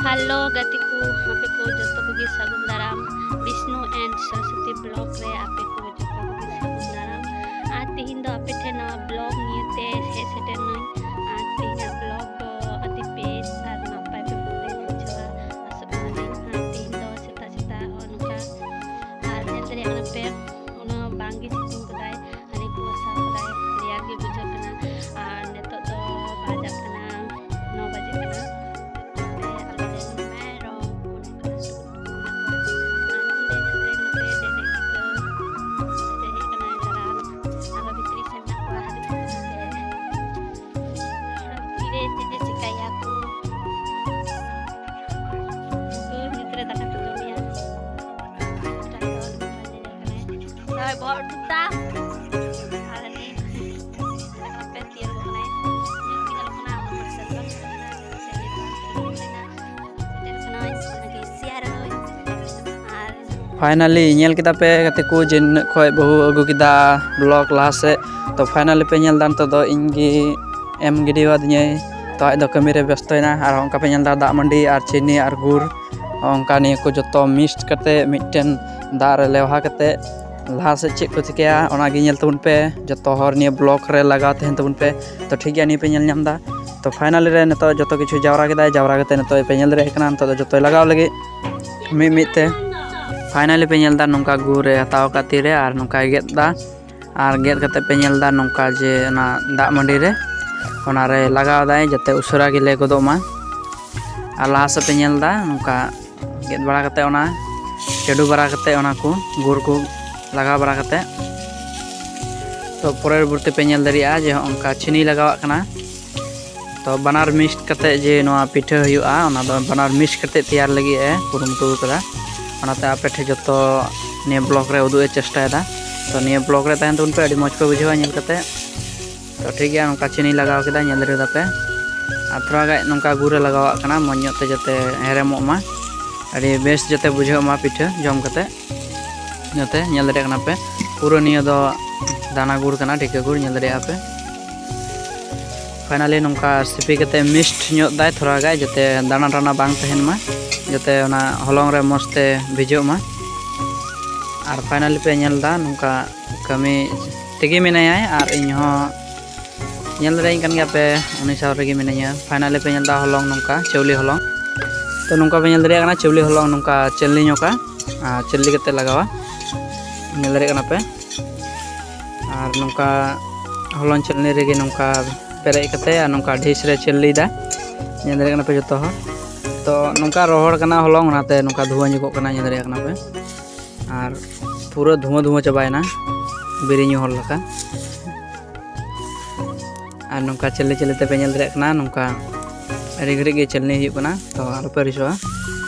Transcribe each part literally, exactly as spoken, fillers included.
Hello ᱜᱟᱛᱮ ᱠᱚ, ᱟᱯᱮ ᱠᱚ ᱡᱚᱛᱚ ᱠᱚᱜᱮ ᱥᱟᱹᱜᱩᱱ ᱫᱟᱨᱟᱢ ᱵᱤᱥᱱᱩ and ᱥᱚᱨᱚᱥᱚᱛᱤ ᱵᱞᱚᱜ ᱨᱮ᱾ ᱟᱯᱮ ᱠᱚ ᱡᱚᱛᱚ ᱠᱚᱜᱮ ᱥᱟᱹᱜᱩᱱ ᱫᱟᱨᱟᱢ᱾ ᱟᱨ ᱛᱮᱦᱮᱧ ᱫᱚ ᱟᱯᱮ ᱴᱷᱮᱱ ᱱᱚᱣᱟ ᱵᱞᱚᱜ ᱱᱤᱭᱮᱛᱮ ᱦᱮᱡ ᱥᱮᱴᱮᱨ ᱱᱟᱹᱧ᱾ ᱟᱨ ᱛᱮᱦᱮᱧᱟᱜ ᱵᱞᱚᱜ ᱫᱚ ᱟᱹᱰᱤ ᱵᱮᱥ ᱟᱨ ᱱᱟᱯᱟᱭ ᱯᱮ ᱵᱩᱡᱷᱟᱹᱣᱟ ᱟᱥᱚᱜ ᱠᱟᱱᱟᱞᱤᱧ᱾ ᱟᱨ ᱛᱮᱦᱮᱧ ᱫᱚ ᱥᱮᱛᱟᱜ ᱥᱮᱛᱟᱜ ᱱᱚᱜᱼᱚ ᱱᱚᱝᱠᱟ, ᱟᱨ ᱧᱮᱞ ᱫᱟᱲᱮᱭᱟᱜ ᱠᱟᱱᱟ ᱯᱮ, ᱩᱱᱟᱹᱜ ᱵᱟᱝ ᱜᱮ ᱥᱤᱛᱩᱝ ᱠᱟᱫᱟᱭ, ᱟᱹᱰᱤ ᱠᱩᱣᱟᱹᱥᱟ ᱠᱟᱫᱟᱭ, ᱨᱮᱭᱟᱲ ᱜᱮ ᱵᱩᱡᱷᱟᱹᱜ ᱠᱟᱱᱟ᱾ ᱟᱨ ᱱᱤᱛᱚᱜ ᱫᱚ ᱵᱟᱡᱟᱜ ᱠᱟᱱᱟ ᱱᱚ ᱵᱟᱡᱮ ᱠᱟᱱᱟ᱾ ᱟᱨ ᱱᱚᱰᱮ ᱧᱮᱞ ᱯᱮ ᱢᱮᱨᱚᱢ ᱠᱚ ᱱᱚᱝᱠᱟ ᱫᱩᱲᱩᱵ ᱟᱠᱟᱱᱟ ᱠᱚ᱾ ᱟᱨ ᱱᱚᱰᱮ ᱧᱮᱞ ᱯᱮ ᱱᱚᱛᱮ ᱰᱮᱰᱮ ᱠᱚ ᱦᱮᱡ ᱠᱟᱱᱟ ᱫᱟᱬᱟᱱ᱾ ᱟᱨᱚ ᱵᱷᱤᱛᱨᱤ ᱥᱮᱱ ᱢᱮᱱᱟᱜ ᱠᱚᱣᱟ, ᱦᱤᱡᱩᱜ ᱠᱟᱱᱟ ᱯᱮ᱾ ᱵᱷᱤᱛᱨᱤ ᱨᱮ ᱪᱮᱫ ᱮ ᱪᱤᱠᱟᱹᱭᱟ ᱠᱚ? ᱩᱱᱠᱩ ᱧᱩᱛ ᱨᱮ ᱫᱟᱠᱟ ᱠᱚ ᱡᱚᱢᱮᱭᱟ᱾ ᱦᱳᱭ, ᱵᱚᱦᱚᱜ ᱴᱩᱴᱟ᱾ ᱟᱨ ᱦᱟᱹᱱᱤ ᱟᱯᱮ ᱛᱤᱭᱟᱹᱨ ᱠᱟᱱᱟᱭ᱾ ᱧᱩᱛ ᱜᱮ ᱧᱮᱞᱚᱜ ᱠᱟᱱᱟ, ᱟᱢᱟᱜ ᱢᱟᱨᱥᱟᱞ ᱫᱚ᱾ ᱥᱮᱴᱮᱨ ᱠᱟᱱᱟᱭ, ᱚᱱᱟᱜᱮ ᱥᱮᱭᱟᱨ ᱟᱹᱧ᱾ ᱟᱨ finally ᱧᱮᱞ ᱠᱮᱫᱟ ᱯᱮ ᱜᱟᱛᱮ ᱠᱚ ᱡᱮ ᱱᱤᱱᱟᱹᱜ ᱠᱷᱚᱡ ᱵᱟᱹᱦᱩ ᱟᱹᱜᱩ ᱠᱮᱫᱟ ᱵᱞᱚᱜ ᱞᱟᱦᱟ ᱥᱮᱫ᱾ ᱛᱚ finally ᱯᱮ ᱧᱮᱞ ᱮᱫᱟ, ᱱᱤᱛᱚᱜ ᱫᱚ ᱤᱧ ᱜᱮ ᱮᱢ ᱜᱤᱰᱤ ᱟᱫᱤᱧᱟᱭ᱾ ᱛᱚ ᱟᱡ ᱫᱚ ᱠᱟᱹᱢᱤ ᱨᱮ ᱵᱮᱥᱛᱚᱭᱮᱱᱟ᱾ ᱟᱨ ᱚᱱᱠᱟ ᱯᱮ ᱧᱮᱞ ᱮᱫᱟ ᱫᱟᱜ ᱢᱟᱹᱰᱤ ᱟᱨ ᱪᱤᱱᱤ ᱟᱨ ᱜᱩᱲ, ᱚᱱᱠᱟ ᱱᱤᱭᱟᱹ ᱠᱚ ᱡᱚᱛᱚ mix ᱠᱟᱛᱮ ᱢᱤᱫᱴᱮᱱ ᱫᱟᱜ ᱨᱮ ᱞᱮᱣᱦᱟ ᱠᱟᱛᱮ ᱞᱟᱦᱟ ᱥᱮᱫ ᱪᱮᱫ ᱠᱚ ᱪᱤᱠᱟᱹᱭᱟ ᱚᱱᱟ ᱜᱮ ᱧᱮᱞ ᱛᱟᱵᱚᱱ ᱯᱮ᱾ ᱡᱚᱛᱚ ᱦᱚᱲ ᱱᱤᱭᱟᱹ ᱵᱞᱚᱜ ᱨᱮ ᱞᱟᱜᱟᱣ ᱛᱟᱦᱮᱱ ᱛᱟᱵᱚᱱ ᱯᱮ᱾ ᱛᱚ ᱴᱷᱤᱠ ᱜᱮᱭᱟ, ᱱᱤᱭᱟᱹ ᱯᱮ ᱧᱮᱞ ᱧᱟᱢ ᱮᱫᱟ᱾ ᱛᱚ finally ᱨᱮ ᱱᱤᱛᱚᱜ ᱡᱚᱛᱚ ᱠᱤᱪᱷᱩ ᱡᱟᱣᱨᱟ ᱠᱮᱫᱟᱭ, ᱡᱟᱣᱨᱟ ᱠᱟᱛᱮ ᱱᱤᱛᱚᱜ ᱯᱮ ᱧᱮᱞ ᱫᱟᱲᱮᱭᱟᱜ ᱠᱟᱱᱟ, ᱱᱤᱛᱚᱜ ᱫᱚ ᱡᱚᱛᱚᱭ ᱞᱟᱜᱟᱣ ᱞᱟᱹᱜᱤᱫ ᱢᱤᱫ ᱢᱤᱫ ᱛᱮ᱾ Finally ᱯᱮ ᱧᱮᱞ ᱮᱫᱟ ᱱᱚᱝᱠᱟ ᱜᱩᱲ ᱮ ᱦᱟᱛᱟᱣ ᱟᱠᱟᱫ ᱛᱤᱨᱮ ᱟᱨ ᱱᱚᱝᱠᱟᱭ ᱜᱮᱫ ᱮᱫᱟ᱾ ᱟᱨ ᱜᱮᱫ ᱠᱟᱛᱮ ᱯᱮ ᱧᱮᱞ ᱮᱫᱟ ᱱᱚᱝᱠᱟ ᱡᱮ ᱚᱱᱟ ᱫᱟᱜ ᱢᱟᱹᱰᱤ ᱨᱮ ᱚᱱᱟᱨᱮ ᱞᱟᱜᱟᱣ ᱮᱫᱟᱭ ᱡᱟᱛᱮ ᱩᱥᱟᱹᱨᱟ ᱜᱮ ᱞᱮ ᱜᱚᱫᱚᱜ ᱢᱟ᱾ ᱟᱨ ᱞᱟᱦᱟ ᱥᱮᱫ ᱯᱮ ᱧᱮᱞ ᱮᱫᱟ ᱱᱚᱝᱠᱟ ᱜᱮᱫ ᱵᱟᱲᱟ ᱠᱟᱛᱮ ᱚᱱᱟ ᱪᱟᱹᱰᱩ ᱵᱟᱲᱟ ᱠᱟᱛᱮ ᱚᱱᱟ ᱠᱚ ᱜᱩᱲ ᱠᱚ ᱞᱟᱜᱟᱣ ᱵᱟᱲᱟ ᱠᱟᱛᱮ, ᱛᱚ ᱯᱚᱨᱚᱵᱚᱨᱛᱤ ᱯᱮ ᱧᱮᱞ ᱫᱟᱲᱮᱭᱟᱜᱼᱟ ᱡᱮ ᱦᱚᱸᱜᱼᱚ ᱱᱚᱝᱠᱟ ᱪᱤᱱᱤ ᱞᱟᱜᱟᱣᱟᱜ ᱠᱟᱱᱟ᱾ ᱛᱚ ᱵᱟᱱᱟᱨ mix ᱠᱟᱛᱮ ᱡᱮ ᱱᱚᱣᱟ ᱯᱤᱴᱷᱟᱹ ᱦᱩᱭᱩᱜᱼᱟ, ᱚᱱᱟ ᱫᱚ ᱵᱟᱱᱟᱨ mix ᱠᱟᱛᱮ ᱛᱮᱭᱟᱨ ᱞᱟᱹᱜᱤᱫ ᱮ ᱠᱩᱨᱩᱢᱩᱴᱩ ᱟᱠᱟᱫᱟ᱾ ᱚᱱᱟᱛᱮ ᱟᱯᱮ ᱴᱷᱮᱱ ᱡᱚᱛᱚ ᱱᱤᱭᱟᱹ ᱵᱞᱚᱜ ᱨᱮ ᱩᱫᱩᱜ ᱮ ᱪᱮᱥᱴᱟᱭᱮᱫᱟ᱾ ᱛᱚ ᱱᱤᱭᱟᱹ ᱵᱞᱚᱜ ᱨᱮ ᱛᱟᱦᱮᱱ ᱛᱟᱵᱚᱱ ᱯᱮ, ᱟᱹᱰᱤ ᱢᱚᱡᱽ ᱯᱮ ᱵᱩᱡᱷᱟᱹᱣᱟ ᱧᱮᱞ ᱠᱟᱛᱮ᱾ ᱛᱚ ᱴᱷᱤᱠ ᱜᱮᱭᱟ, ᱱᱚᱝᱠᱟ ᱪᱤᱱᱤ ᱞᱟᱜᱟᱣ ᱠᱮᱫᱟ, ᱧᱮᱞ ᱫᱟᱲᱮᱭᱟᱫᱟ ᱯᱮ᱾ ᱟᱨ ᱛᱷᱚᱲᱟ ᱜᱟᱱ ᱱᱚᱝᱠᱟ ᱜᱩᱲ ᱮ ᱞᱟᱜᱟᱣᱟᱜ ᱠᱟᱱᱟ, ᱢᱚᱡᱽ ᱧᱚᱜ ᱛᱮ ᱡᱟᱛᱮ ᱦᱮᱨᱮᱢᱚᱜ ᱢᱟ, ᱟᱹᱰᱤ ᱵᱮᱥ ᱡᱟᱛᱮ ᱵᱩᱡᱷᱟᱹᱜ ᱢᱟ ᱯᱤᱴᱷᱟᱹ ᱡᱚᱢ ᱠᱟᱛᱮ᱾ ᱱᱚᱛᱮ ᱧᱮᱞ ᱫᱟᱲᱮᱭᱟᱜ ᱠᱟᱱᱟ ᱯᱮ, ᱯᱩᱨᱟᱹ ᱱᱤᱭᱟᱹ ᱫᱚ ᱫᱟᱱᱟ ᱜᱩᱲ ᱠᱟᱱᱟ, ᱴᱷᱤᱠᱟᱹ ᱜᱩᱲ ᱧᱮᱞ ᱫᱟᱲᱮᱭᱟᱜᱼᱟ ᱯᱮ᱾ ᱯᱷᱟᱭᱱᱟᱞᱤ ᱱᱚᱝᱠᱟ ᱥᱤᱯᱤ ᱠᱟᱛᱮ ᱢᱤᱠᱥᱰ ᱧᱚᱜ ᱫᱟᱭ ᱛᱷᱚᱲᱟ ᱜᱟᱱ, ᱡᱟᱛᱮ ᱫᱟᱱᱟ ᱫᱟᱱᱟ ᱵᱟᱝ ᱛᱟᱦᱮᱱ ᱢᱟ, ᱡᱟᱛᱮ ᱚᱱᱟ ᱦᱚᱞᱚᱝ ᱨᱮ ᱢᱚᱡᱽ ᱛᱮ ᱵᱷᱤᱡᱟᱹᱜ ᱢᱟ᱾ ᱟᱨ ᱯᱷᱟᱭᱱᱟᱞᱤ ᱯᱮ ᱧᱮᱞ ᱮᱫᱟ ᱱᱚᱝᱠᱟ ᱠᱟᱹᱢᱤ ᱛᱮᱜᱮ ᱢᱮᱱᱟᱭᱟ, ᱟᱨ ᱤᱧ ᱦᱚᱸ ᱧᱮᱞ ᱫᱟᱲᱮᱭᱟᱹᱧ ᱠᱟᱱ ᱜᱮᱭᱟ ᱯᱮ, ᱩᱱᱤ ᱥᱟᱶ ᱨᱮᱜᱮ ᱢᱤᱱᱟᱹᱧᱟ᱾ ᱯᱷᱟᱭᱱᱟᱞᱤ ᱯᱮ ᱧᱮᱞ ᱮᱫᱟ ᱦᱚᱞᱚᱝ ᱱᱚᱝᱠᱟ ᱪᱟᱣᱞᱮ ᱦᱚᱞᱚᱝ᱾ ᱛᱚ ᱱᱚᱝᱠᱟ ᱯᱮ ᱧᱮᱞ ᱫᱟᱲᱮᱭᱟᱜ ᱠᱟᱱᱟ ᱪᱟᱣᱞᱮ ᱦᱚᱞᱚᱝ ᱱᱚᱝᱠᱟ ᱪᱟᱹᱞᱱᱤ ᱧᱚᱜᱟ, ᱟᱨ ᱪᱟᱹᱞᱱᱤ ᱠᱟᱛᱮ ᱞᱟᱜᱟᱣᱟ, ᱧᱮᱞ ᱫᱟᱲᱮᱭᱟᱜ ᱠᱟᱱᱟ ᱯᱮ᱾ ᱟᱨ ᱱᱚᱝᱠᱟ ᱦᱚᱞᱚᱝ ᱪᱟᱹᱞᱱᱤ ᱨᱮᱜᱮ ᱱᱚᱝᱠᱟ ᱯᱮᱨᱮᱡ ᱠᱟᱛᱮ ᱟᱨ ᱱᱚᱝᱠᱟ ᱰᱷᱤᱥ ᱨᱮ ᱪᱟᱹᱞᱱᱤᱭᱮᱫᱟ, ᱧᱮᱞ ᱫᱟᱲᱮᱭᱟᱜ ᱠᱟᱱᱟ ᱯᱮ ᱡᱚᱛᱚ ᱦᱚᱲ᱾ ᱛᱚ ᱱᱚᱝᱠᱟ ᱨᱚᱦᱚᱲ ᱠᱟᱱᱟ ᱦᱚᱞᱚᱝ, ᱚᱱᱟᱛᱮ ᱱᱚᱝᱠᱟ ᱫᱷᱩᱣᱟᱹ ᱧᱚᱜᱚᱜ ᱠᱟᱱᱟ, ᱧᱮᱞ ᱫᱟᱲᱮᱭᱟᱜ ᱠᱟᱱᱟ ᱯᱮ᱾ ᱟᱨ ᱯᱩᱨᱟᱹ ᱫᱷᱩᱣᱟᱹ ᱫᱷᱩᱣᱟᱹ ᱪᱟᱵᱟᱭᱮᱱᱟ, ᱵᱤᱨᱤ ᱧᱩ ᱦᱚᱲ ᱞᱮᱠᱟ᱾ ᱟᱨ ᱱᱚᱝᱠᱟ ᱪᱟᱹᱞᱱᱤ ᱪᱟᱹᱞᱱᱤ ᱛᱮᱯᱮ ᱧᱮᱞ ᱫᱟᱲᱮᱭᱟᱜ ᱠᱟᱱᱟ, ᱱᱚᱝᱠᱟ ᱟᱹᱰᱤ ᱜᱷᱟᱹᱲᱤᱡ ᱜᱮ ᱪᱟᱹᱞᱱᱤ ᱦᱩᱭᱩᱜ ᱠᱟᱱᱟ᱾ ᱛᱚ ᱟᱞᱚᱯᱮ ᱟᱹᱲᱤᱥᱚᱜᱼᱟ,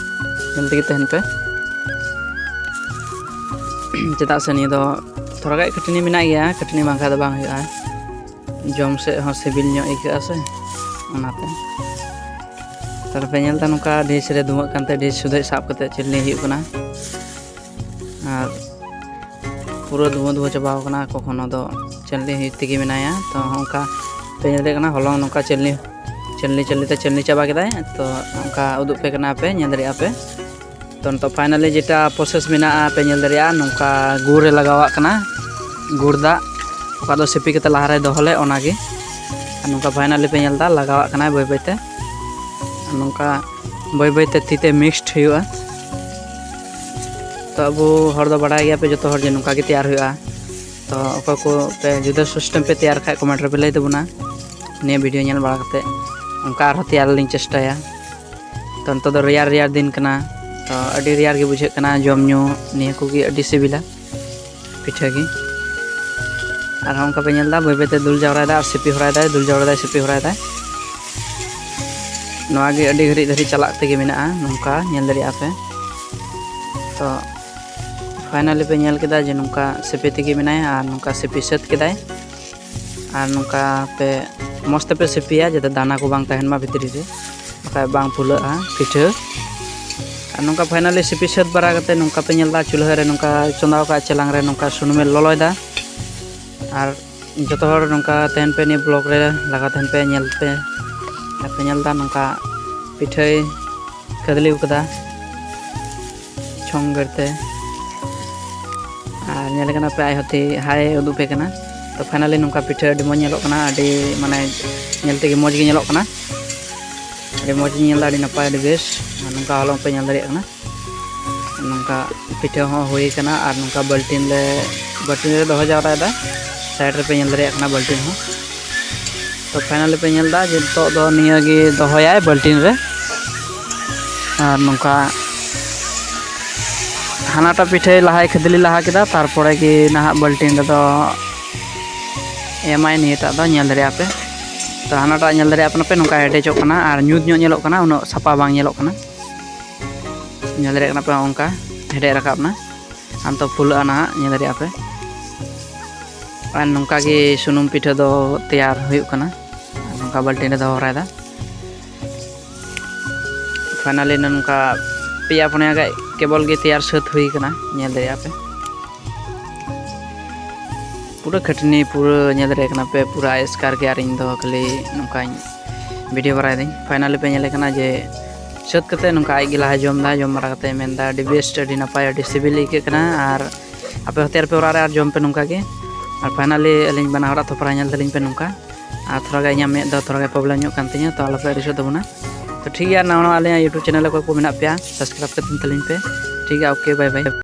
ᱧᱮᱞ ᱛᱮᱜᱮ ᱛᱟᱦᱮᱱ ᱯᱮ᱾ ᱪᱮᱫᱟᱜ ᱥᱮ ᱱᱤᱭᱟᱹ ᱫᱚ ᱛᱷᱚᱲᱟ ᱜᱟᱱ ᱠᱷᱟᱹᱴᱟᱹᱱᱤ ᱢᱮᱱᱟᱜ ᱜᱮᱭᱟ, ᱠᱷᱟᱹᱴᱟᱹᱱᱤ ᱵᱟᱝᱠᱷᱟᱱ ᱫᱚ ᱵᱟᱝ ᱦᱩᱭᱩᱜᱼᱟ, ᱡᱚᱢ ᱥᱮᱫ ᱦᱚᱸ ᱥᱤᱵᱤᱞ ᱧᱚᱜ ᱟᱹᱭᱠᱟᱹᱜᱼᱟ ᱥᱮ, ᱚᱱᱟᱛᱮ᱾ ᱛᱟᱦᱞᱮ ᱯᱮ ᱧᱮᱞ ᱮᱫᱟ ᱱᱚᱝᱠᱟ ᱰᱷᱤᱥ ᱨᱮ ᱫᱷᱩᱣᱟᱹᱜ ᱠᱟᱱᱛᱮ ᱰᱷᱤᱥ ᱥᱩᱫᱷᱟᱹᱜ ᱥᱟᱵ ᱠᱟᱛᱮ ᱪᱟᱹᱞᱱᱤ ᱦᱩᱭᱩᱜ ᱠᱟᱱᱟ᱾ ᱟᱨ ᱯᱩᱨᱟᱹ ᱫᱷᱩᱣᱟᱹ ᱫᱷᱩᱣᱟᱹ ᱪᱟᱵᱟᱣ ᱠᱟᱱᱟ, ᱠᱚᱠᱷᱚᱱᱳ ᱫᱚ ᱪᱟᱹᱞᱱᱤ ᱦᱩᱭᱩᱜ ᱛᱮᱜᱮ ᱢᱮᱱᱟᱭᱟ᱾ ᱛᱚ ᱚᱱᱠᱟ ᱯᱮ ᱧᱮᱞ ᱫᱟᱲᱮᱭᱟᱜ ᱠᱟᱱᱟ ᱦᱚᱞᱚᱝ ᱱᱚᱝᱠᱟ ᱪᱟᱹᱞᱱᱤ ᱪᱟᱹᱞᱱᱤ ᱪᱟᱹᱞᱱᱤ ᱛᱮ ᱪᱟᱹᱞᱱᱤ ᱪᱟᱵᱟ ᱠᱮᱫᱟᱭ᱾ ᱛᱚ ᱚᱱᱠᱟ ᱩᱫᱩᱜ ᱯᱮ ᱠᱟᱱᱟ ᱯᱮ, ᱧᱮᱞ ᱫᱟᱲᱮᱭᱟᱜᱼᱟ ᱯᱮ᱾ ᱛᱚ ᱱᱤᱛᱚᱜ ᱯᱷᱟᱭᱱᱟᱞᱤ ᱡᱮᱴᱟ ᱯᱨᱚᱥᱮᱥ ᱢᱮᱱᱟᱜᱼᱟ ᱯᱮ ᱧᱮᱞ ᱫᱟᱲᱮᱭᱟᱜᱼᱟ, ᱱᱚᱝᱠᱟ ᱜᱩᱲ ᱨᱮ ᱞᱟᱜᱟᱣᱟᱜ ᱠᱟᱱᱟ, ᱜᱩᱲ ᱫᱟᱜ, ᱚᱠᱟ ᱫᱚ ᱥᱤᱯᱤ ᱠᱟᱛᱮ ᱞᱟᱦᱟᱨᱮ ᱫᱚᱦᱚ ᱞᱮᱫ ᱚᱱᱟᱜᱮ᱾ ᱟᱨ ᱱᱚᱝᱠᱟ ᱯᱷᱟᱭᱱᱟᱞᱤ ᱯᱮ ᱧᱮᱞ ᱮᱫᱟ ᱞᱟᱜᱟᱣᱟᱜ ᱠᱟᱱᱟᱭ ᱵᱟᱹᱭ ᱵᱟᱹᱭᱛᱮ, ᱟᱨ ᱱᱚᱝᱠᱟ ᱵᱟᱹᱭ ᱵᱟᱹᱭᱛᱮ ᱛᱤ ᱛᱮ ᱢᱤᱠᱥᱰ ᱦᱩᱭᱩᱜᱼᱟ᱾ ᱛᱚ ᱟᱵᱚ ᱦᱚᱲ ᱫᱚ ᱵᱟᱲᱟᱭ ᱜᱮᱭᱟ ᱯᱮ ᱡᱚᱛᱚ ᱦᱚᱲ ᱡᱮ ᱱᱚᱝᱠᱟ ᱜᱮ ᱛᱮᱭᱟᱨ ᱦᱩᱭᱩᱜᱼᱟ᱾ ᱛᱚ ᱚᱠᱚᱭ ᱠᱚ ᱯᱮ ᱡᱩᱫᱟᱹ ᱥᱤᱥᱴᱮᱢ ᱯᱮ ᱛᱮᱭᱟᱨ ᱠᱷᱟᱡ ᱠᱚᱢᱮᱱᱴ ᱨᱮᱯᱮ ᱞᱟᱹᱭ ᱛᱟᱵᱚᱱᱟ᱾ ᱱᱤᱭᱟᱹ ᱵᱷᱤᱰᱤᱭᱳ ᱧᱮᱞ ᱵᱟᱲᱟ ᱠᱟᱛᱮ ᱚᱱᱠᱟ ᱟᱨᱦᱚᱸ ᱛᱮᱭᱟᱨ ᱞᱤᱧ ᱪᱮᱥᱴᱟᱭᱟ᱾ ᱛᱚ ᱱᱤᱛᱚᱜ ᱫᱚ ᱨᱮᱭᱟᱲ ᱨᱮᱭᱟᱲ ᱫᱤᱱ ᱠᱟᱱᱟ, ᱛᱚ ᱟᱹᱰᱤ ᱨᱮᱭᱟᱲ ᱜᱮ ᱵᱩᱡᱷᱟᱹᱜ ᱠᱟᱱᱟ, ᱡᱚᱢ ᱧᱩ ᱱᱤᱭᱟᱹ ᱠᱚᱜᱮ ᱟᱹᱰᱤ ᱥᱤᱵᱤᱞᱟ ᱯᱤᱴᱷᱟᱹ ᱜᱮ᱾ ᱟᱨᱦᱚᱸ ᱚᱱᱠᱟ ᱯᱮ ᱧᱮᱞ ᱮᱫᱟ ᱵᱟᱹᱭ ᱵᱟᱹᱭᱛᱮ ᱫᱩᱞ ᱡᱟᱣᱨᱟᱭᱮᱫᱟ ᱟᱨ ᱥᱤᱯᱤ ᱦᱚᱨᱟᱭᱮᱫᱟᱭ, ᱫᱩᱞ ᱡᱟᱣᱨᱟᱭᱮᱫᱟᱭ, ᱥᱤᱯᱤ ᱦᱚᱨᱟᱭᱮᱫᱟᱭ᱾ ᱱᱚᱣᱟ ᱜᱮ ᱟᱹᱰᱤ ᱜᱷᱟᱹᱲᱤᱡ ᱫᱷᱟᱹᱨᱤᱡ ᱪᱟᱞᱟᱜ ᱛᱮᱜᱮ ᱢᱮᱱᱟᱜᱼᱟ, ᱱᱚᱝᱠᱟ ᱧᱮᱞ ᱫᱟᱲᱮᱭᱟᱜᱼᱟ ᱯᱮ᱾ ᱛᱚ ᱯᱷᱟᱭᱱᱟᱞᱤ ᱯᱮ ᱧᱮᱞ ᱠᱮᱫᱟ ᱡᱮ ᱱᱚᱝᱠᱟ ᱥᱤᱯᱤ ᱛᱮᱜᱮ ᱢᱮᱱᱟᱭᱟ ᱟᱨ ᱱᱚᱝᱠᱟ ᱥᱤᱯᱤ ᱥᱟᱹᱛ ᱠᱮᱫᱟᱭ᱾ ᱟᱨ ᱱᱚᱝᱠᱟ ᱯᱮ ᱢᱚᱡᱽ ᱛᱮᱯᱮ ᱥᱤᱯᱤᱭᱟ ᱡᱟᱛᱮ ᱫᱟᱱᱟ ᱠᱚ ᱵᱟᱝ ᱛᱟᱦᱮᱱ ᱢᱟ ᱵᱷᱤᱛᱨᱤ ᱨᱮ, ᱵᱟᱠᱷᱟᱡ ᱵᱟᱝ ᱯᱷᱩᱞᱟᱹᱜᱼᱟ ᱯᱤᱴᱷᱟᱹ᱾ ᱟᱨ ᱱᱚᱝᱠᱟ ᱯᱷᱟᱭᱱᱟᱞᱤ ᱥᱤᱯᱤ ᱥᱟᱹᱛ ᱵᱟᱲᱟ ᱠᱟᱛᱮ ᱱᱚᱝᱠᱟ ᱯᱮ ᱧᱮᱞ ᱮᱫᱟ ᱪᱩᱞᱦᱟᱹ ᱨᱮ ᱱᱚᱝᱠᱟ ᱪᱚᱸᱫᱟ ᱟᱠᱟᱫ ᱪᱮᱞᱟᱝ ᱨᱮ ᱱᱚᱝᱠᱟ ᱥᱩᱱᱩᱢᱮ ᱞᱚᱞᱚᱭᱮᱫᱟ᱾ ᱟᱨ ᱡᱚᱛᱚ ᱦᱚᱲ ᱱᱚᱝᱠᱟ ᱛᱟᱦᱮᱱ ᱯᱮ, ᱱᱤᱭᱟᱹ ᱵᱞᱚᱜ ᱨᱮ ᱞᱟᱜᱟᱣ ᱛᱟᱦᱮᱱ ᱯᱮ, ᱧᱮᱞ ᱯᱮ᱾ ᱟᱨ ᱯᱮ ᱧᱮᱞ ᱮᱫᱟ ᱱᱚᱝᱠᱟ ᱯᱤᱴᱷᱟᱹᱭ ᱠᱷᱟᱫᱽᱞᱮ ᱟᱠᱟᱫᱟ ᱪᱷᱚᱝ ᱜᱟᱹᱲ ᱛᱮ᱾ ᱟᱨ ᱧᱮᱞ ᱠᱟᱱᱟ ᱯᱮ ᱟᱡ ᱦᱚᱸ ᱛᱤ ᱦᱟᱭ ᱩᱫᱩᱜ ᱯᱮ ᱠᱟᱱᱟ᱾ ᱛᱚ finally ᱱᱚᱝᱠᱟ ᱯᱤᱴᱷᱟᱹ ᱟᱹᱰᱤ ᱢᱚᱡᱽ ᱧᱮᱞᱚᱜ ᱠᱟᱱᱟ, ᱟᱹᱰᱤ ᱢᱟᱱᱮ ᱧᱮᱞ ᱛᱮᱜᱮ ᱢᱚᱡᱽ ᱜᱮ ᱧᱮᱞᱚᱜ ᱠᱟᱱᱟ, ᱟᱹᱰᱤ ᱢᱚᱡᱽ ᱤᱧ ᱧᱮᱞ ᱮᱫᱟ, ᱟᱹᱰᱤ ᱱᱟᱯᱟᱭ, ᱟᱹᱰᱤ ᱵᱮᱥ᱾ ᱟᱨ ᱱᱚᱝᱠᱟ ᱦᱚᱞᱚᱝ ᱯᱮ ᱧᱮᱞ ᱫᱟᱲᱮᱭᱟᱜ ᱠᱟᱱᱟ, ᱱᱚᱝᱠᱟ ᱯᱤᱴᱷᱟᱹ ᱦᱚᱸ ᱦᱩᱭ ᱠᱟᱱᱟ᱾ ᱟᱨ ᱱᱚᱝᱠᱟ ᱵᱟᱹᱞᱴᱤᱱ ᱞᱮ, ᱵᱟᱹᱞᱴᱤᱱ ᱨᱮ ᱫᱚᱦᱚ ᱡᱟᱣᱨᱟᱭᱮᱫᱟ, ᱥᱟᱭᱤᱰ ᱨᱮᱯᱮ ᱧᱮᱞ ᱫᱟᱲᱮᱭᱟᱜ ᱠᱟᱱᱟ ᱵᱟᱹᱞᱴᱤᱱ ᱦᱚᱸ᱾ ᱛᱚ finally ᱯᱮ ᱧᱮᱞ ᱮᱫᱟ ᱡᱮ ᱱᱤᱛᱚᱜ ᱫᱚ ᱱᱤᱭᱟᱹ ᱜᱮ ᱫᱚᱦᱚᱭᱟᱭ ᱵᱟᱹᱞᱴᱤᱱ ᱨᱮ᱾ ᱟᱨ ᱱᱚᱝᱠᱟ ᱦᱟᱱᱟᱴᱟᱜ ᱯᱤᱴᱷᱟᱹᱭ ᱞᱟᱦᱟᱭ ᱠᱷᱟᱹᱫᱽᱞᱤ ᱞᱟᱦᱟ ᱠᱮᱫᱟ, ᱛᱟᱨᱯᱚᱨᱮ ᱜᱮ ᱱᱟᱦᱟᱜ ᱵᱟᱹᱞᱴᱤᱱ ᱨᱮᱫᱚ ᱮᱢᱟᱭ ᱱᱤᱭᱟᱹᱴᱟᱜ ᱫᱚ᱾ ᱧᱮᱞ ᱫᱟᱲᱮᱭᱟᱜᱼᱟ ᱯᱮ, ᱛᱚ ᱦᱟᱱᱟᱴᱟᱜ ᱧᱮᱞ ᱫᱟᱲᱮᱭᱟᱜ ᱠᱟᱱᱟ ᱯᱮ, ᱱᱚᱝᱠᱟ ᱦᱮᱰᱮᱡᱚᱜ ᱠᱟᱱᱟ ᱟᱨ ᱧᱩᱛ ᱧᱚᱜ ᱧᱮᱞᱚᱜ ᱠᱟᱱᱟ, ᱩᱱᱟᱹᱜ ᱥᱟᱯᱷᱟ ᱵᱟᱝ ᱧᱮᱞᱚᱜ ᱠᱟᱱᱟ᱾ ᱧᱮᱞ ᱫᱟᱲᱮᱭᱟᱜ ᱠᱟᱱᱟ ᱯᱮ, ᱚᱱᱠᱟ ᱦᱮᱰᱮᱡ ᱨᱟᱠᱟᱵ ᱮᱱᱟ, ᱟᱨ ᱱᱤᱛᱚᱜ ᱯᱷᱩᱞᱟᱹᱜᱼᱟ ᱱᱟᱦᱟᱜ, ᱧᱮᱞ ᱫᱟᱲᱮᱭᱟᱜᱼᱟ ᱯᱮ᱾ ᱟᱨ ᱱᱚᱝᱠᱟ ᱜᱮ ᱥᱩᱱᱩᱢ ᱯᱤᱴᱷᱟᱹ ᱫᱚ ᱛᱮᱭᱟᱨ ᱦᱩᱭᱩᱜ ᱠᱟᱱᱟ᱾ ᱟᱨ ᱱᱚᱝᱠᱟ ᱵᱟᱹᱞᱴᱤᱱ ᱨᱮ ᱫᱚᱦᱚ ᱦᱚᱨᱟᱭᱮᱫᱟ᱾ Finally ᱱᱚᱝᱠᱟ ᱯᱮᱭᱟ ᱯᱩᱱᱭᱟ ᱜᱟᱡ ᱠᱮᱵᱚᱞ ᱜᱮ ᱛᱮᱭᱟᱨ ᱥᱟᱹᱛ ᱦᱩᱭ ᱠᱟᱱᱟ, ᱧᱮᱞ ᱫᱟᱲᱮᱭᱟᱜᱼᱟ ᱯᱮ᱾ ᱯᱩᱨᱟᱹ ᱠᱷᱟᱹᱴᱱᱤ, ᱯᱩᱨᱟᱹ ᱧᱮᱞ ᱫᱟᱲᱮᱭᱟᱜ ᱠᱟᱱᱟ ᱯᱮ, ᱯᱩᱨᱟᱹ ᱮᱥᱠᱟᱨ ᱜᱮ᱾ ᱟᱨ ᱤᱧ ᱫᱚ ᱠᱷᱟᱹᱞᱤ ᱱᱚᱝᱠᱟᱧ ᱵᱷᱤᱰᱤᱭᱳ ᱵᱟᱲᱟᱭᱮᱫᱟᱹᱧ᱾ Finally ᱯᱮ ᱧᱮᱞᱮ ᱠᱟᱱᱟ ᱡᱮ ᱥᱟᱹᱛ ᱠᱟᱛᱮ ᱱᱚᱝᱠᱟ ᱟᱡ ᱜᱮ ᱞᱟᱦᱟ ᱡᱚᱢ ᱮᱫᱟ, ᱡᱚᱢ ᱵᱟᱲᱟ ᱠᱟᱛᱮ ᱢᱮᱱᱫᱟ, "ᱟᱹᱰᱤ ᱵᱮᱥᱴ, ᱟᱹᱰᱤ ᱱᱟᱯᱟᱭ, ᱟᱹᱰᱤ ᱥᱤᱵᱤᱞ ᱟᱹᱭᱠᱟᱹᱜ ᱠᱟᱱᱟ, ᱟᱨ ᱟᱯᱮ ᱦᱚᱸ ᱛᱮᱭᱟᱨ ᱯᱮ ᱚᱲᱟᱜ ᱨᱮ ᱟᱨ ᱡᱚᱢ ᱯᱮ ᱱᱚᱝᱠᱟ ᱜᱮ᱾" ᱟᱨ finally ᱟᱹᱞᱤᱧ ᱵᱟᱱᱟ ᱦᱚᱲᱟᱜ ᱛᱷᱚᱯᱨᱟ ᱧᱮᱞ ᱛᱟᱹᱞᱤᱧ ᱯᱮ ᱱᱚᱝᱠᱟ᱾ ᱟᱨ ᱛᱷᱚᱲᱟ ᱜᱟᱱ ᱤᱧᱟᱹᱜ ᱢᱮᱫ ᱫᱚ ᱛᱷᱚᱲᱟ ᱜᱟᱱ ᱯᱨᱚᱵᱞᱮᱢ ᱧᱚᱜ ᱠᱟᱱ ᱛᱤᱧᱟᱹ, ᱛᱚ ᱟᱞᱚᱯᱮ ᱟᱹᱲᱤᱥᱚᱜ ᱛᱟᱵᱚᱱᱟ᱾ ᱛᱚ ᱴᱷᱤᱠ ᱜᱮᱭᱟ, ᱱᱟᱣᱟ ᱱᱟᱣᱟ ᱟᱞᱮᱭᱟᱜ YouTube ᱪᱮᱱᱮᱞ ᱚᱠᱚᱭ ᱠᱚ ᱢᱮᱱᱟᱜ ᱯᱮᱭᱟ, ᱥᱟᱵᱥᱠᱨᱟᱭᱤᱵ ᱠᱟᱛᱮ ᱛᱟᱹᱞᱤᱧ ᱯᱮ᱾ ᱴᱷᱤᱠ ᱜᱮᱭᱟ, ᱳᱠᱮ, ᱵᱟᱭ ᱵᱟᱭ᱾